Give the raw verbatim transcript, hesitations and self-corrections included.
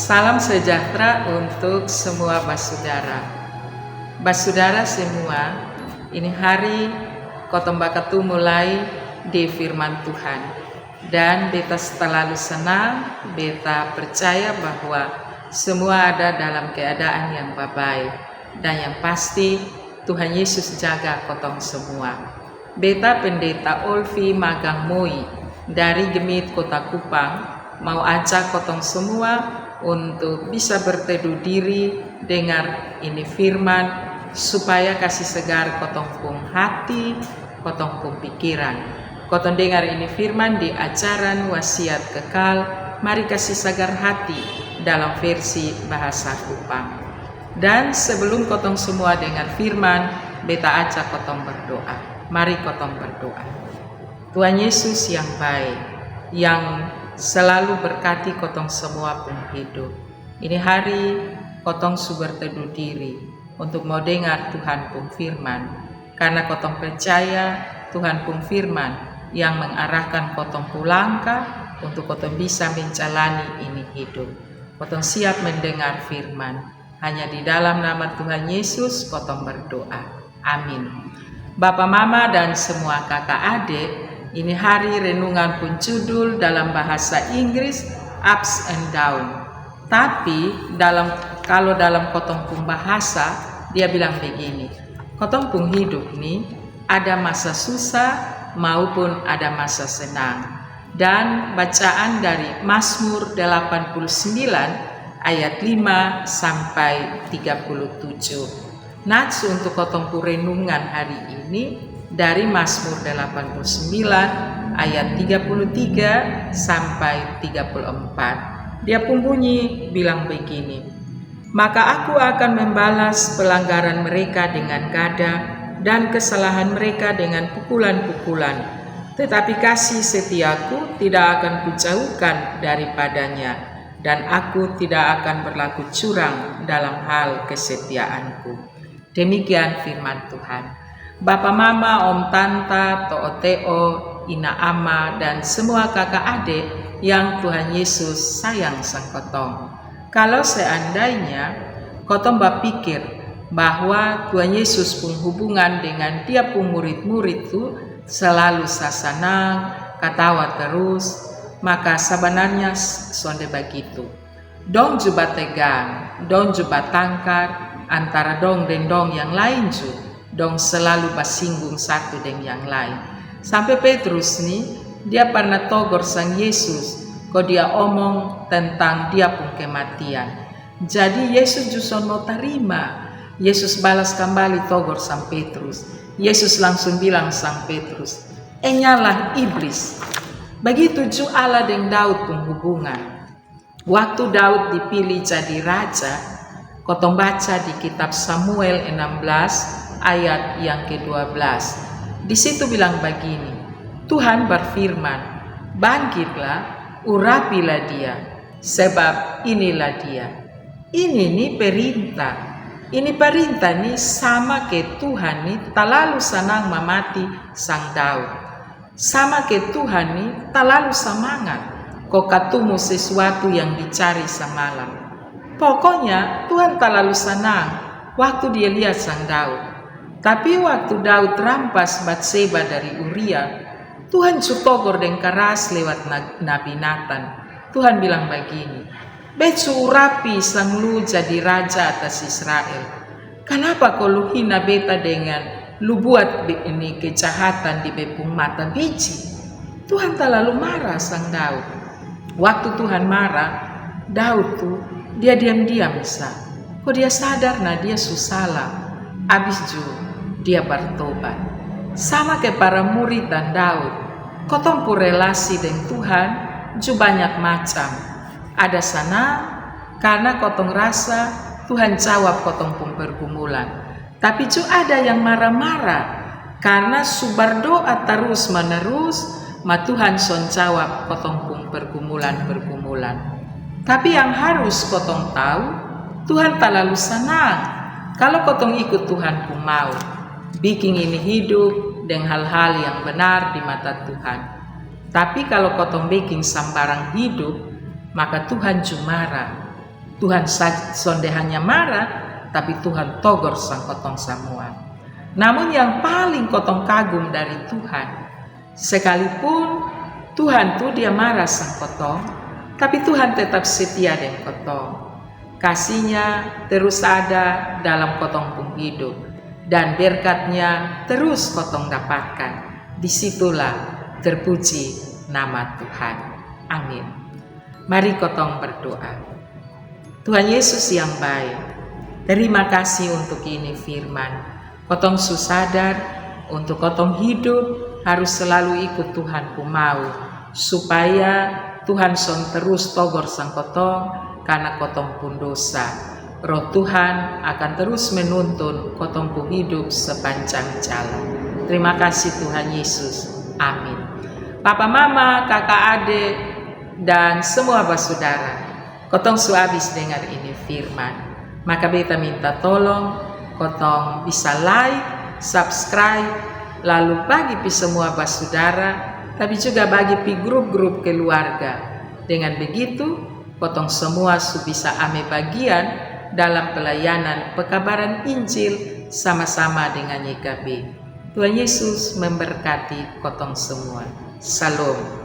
Salam sejahtera untuk semua basudara. Basudara semua, ini hari kotong bakatumu lai di firman Tuhan. Dan beta talalu senang, beta percaya bahwa semua ada dalam keadaan yang babaik. Dan yang pasti, Tuhan Yesus jaga kotong semua. Beta Pendeta Olvi Magang Moi dari GMIT Kota Kupang mau ajak kotong semua untuk bisa berteduh diri, dengar ini firman, supaya kasi segar kotong pung hati, kotong pung pikiran. Kotong dengar ini firman di ajaran wasiat kekal, mari kasi sagar hati, dalam versi bahasa Kupang. Dan sebelum kotong semua dengar firman, beta ajak kotong berdoa. Mari kotong berdoa. Tuhan Yesus yang baik, yang selalu berkati kotong semua pung hidup. Ini hari kotong su berteduh diri untuk mau dengar Tuhan pung firman. Karena kotong percaya Tuhan pung firman yang mengarahkan kotong pung langkah untuk kotong bisa menjalani ini hidup. Kotong siap mendengar firman. Hanya di dalam nama Tuhan Yesus kotong berdoa. Amin. Bapa, mama, dan semua kaka ade, ini hari renungan pung judul dalam bahasa Inggris ups and down. Tapi dalam, kalo dalam kotong pung bahasa, dia bilang begini, kotong pung hidup ni ada masa susah maupun ada masa senang. Dan bacaan dari Mazmur delapan puluh sembilan ayat lima sampai tiga puluh tujuh. Nats untuk kotong pung renungan hari ini dari Mazmur delapan puluh sembilan ayat tiga puluh tiga sampai tiga puluh empat. Dia pung bunyi bilang begini, "Maka aku akan membalas pelanggaran mereka dengan gada dan kesalahan mereka dengan pukulan-pukulan. Tetapi kasih setiaku tidak akan kujauhkan daripadanya, dan aku tidak akan berlaku curang dalam hal kesetiaanku." Demikian firman Tuhan. Bapa, mama, om, tanta, to'o, te'o, ina, ama, dan semua kaka ade yang Tuhan Yesus sayang sang kotong. Kalo seandainya kotong bapikir bahwa Tuhan Yesus pung hubungan dengan dia pung murid-murid tu selalu sasanang, katawa terus, maka sabanarnya s-, sonde bagitu. Dong ju bategang, dong ju batangkar antara dong deng dong yang lain ju. Dong selalu basinggung satu deng yang lain. Sampe Petrus ni, dia parna togor sang Yesus, ko dia omong tentang dia pung kematian. Jadi Yesus ju son mau tarima. Yesus balas kambali togor sang Petrus. Yesus langsung bilang sang Petrus, "Enyalah iblis." Bagitu ju Allah deng Daud pung hubungan. Waktu Daud dipilih jadi raja, kotong baca di kitab Samuel enam belas ayat yang kedua belas. Di situ bilang bagini, Tuhan berfirman, "Bangkitlah, urapilah dia, sebab inilah dia." Ini ni perintah. Ini perintah ni sama ke Tuhan ni talalu sanang mamati sang Daud. Sama ke Tuhan ni talalu samangat ko katumu sesuatu yang dicari samalam. Pokonya Tuhan talalu sanang waktu dia liat sang Daud. Tapi waktu Daud rampas Batseba dari Uria, Tuhan su togor deng karas lewat na-, Nabi Natan. Tuhan bilang bagini, "Be su urapi sang lu jadi raja atas Israel. Kanapa ko lu hina beta dengan lu buat be-, ini kejahatan di be pung mata biji?" Tuhan talalu mara sang Daud. Waktu Tuhan mara, Daud tu dia diam-diam sa. Ko dia sadar na dia su salah. Abis ju dia bartobat. Sama ke para murid dan Daud, kotong pu relasi deng Tuhan ju banyak macam. Ada sanang karna kotong rasa Tuhan jawab kotong pung pergumulan. Tapi ju ada yang mara-mara karna su bardoa tarus-manerus, ma Tuhan son jawab kotong pung pergumulan-pergumulan. Tapi yang harus kotong tau, Tuhan talalu sanang kalo kotong ikut Tuhan pung mau, biking ini hidup deng hal-hal yang benar di mata Tuhan. Tapi kalo kotong biking sambarang hidup, maka Tuhan ju mara. Tuhan sa- sonde hanya marah, tapi Tuhan togor sang kotong samua. Namun yang paling kotong kagum dari Tuhan, sekalipun Tuhan tu dia marah sang kotong, tapi Tuhan tetap setia deng kotong. Kasihnya terus ada dalam kotong pung hidup, dan berkatnya terus kotong dapatkan. Disitulah terpuji nama Tuhan. Amin. Mari kotong berdoa. Tuhan Yesus yang baik, terima kasih untuk ini firman. Kotong su sadar untuk kotong hidup harus selalu ikut Tuhan pu mau, supaya Tuhan son terus togor sang kotong karena kotong pun dosa. Roh Tuhan akan terus menuntun kotong pu hidup sepanjang jalan. Terima kasih Tuhan Yesus. Amin. Papa, mama, kaka, ade, dan semua basudara, kotong su abis dengar ini firman. Maka beta minta tolong kotong bisa like, subscribe, lalu bagi pi semua basudara, tapi juga bagi pi grup-grup keluarga. Dengan begitu, kotong semua su bisa ame bagian dalam pelayanan pekabaran Injil sama-sama dengan Y K B. Tuhan Yesus memberkati kotong semua. Shalom.